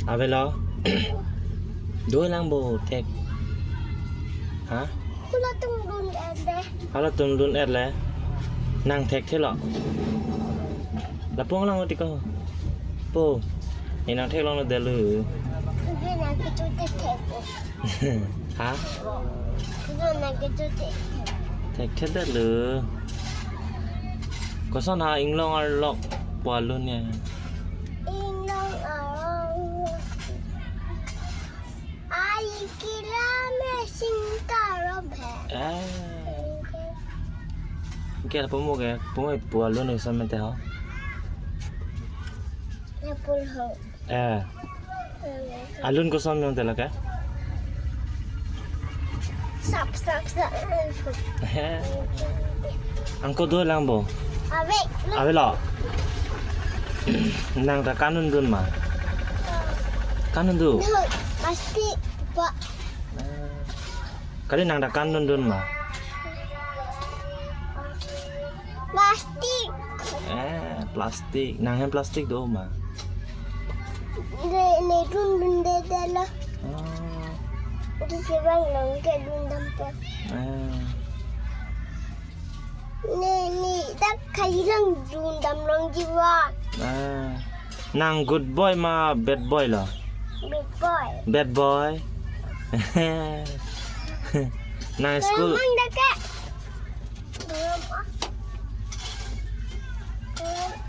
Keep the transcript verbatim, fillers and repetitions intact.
Avelo. Dolang bo thek. Ha? Halatum dun-et le. Halatum dun-et le. Nang thekthelo. Lapu-ang lang oti ko. Po. Ne nang theklonglo detlo. Nang kecho thekthek. Ha? Nang kecho thekthek. Thekthedetlo. Koson ha inglong arlok pu alun ya. Inglong arlok. Ai kila me singkaro phe. Eh. Ke lapu mo ke, pu mo pu alun ni sa mente ho. Lapul ho. Eh. Alun koson miyong tela ke? Sap, sap, sap. He. Angko dolang bo. Ave. Avelo. Nang ta kanun dun ma. Kanun dun. Pasti, Pak. Kali nang ta kanun dun ma. Plastik. Eh, plastik. Nang hem plastik do ma. Ne, ne dundundedetlo. Oh. Itu si bang long ke dundam pe. Eh. Ne, ne dak kali lang dundam longji wa. Eh. Nang good boy ma bad boy lo? Bad boy. Bad boy. Nang school. Mang dak ke.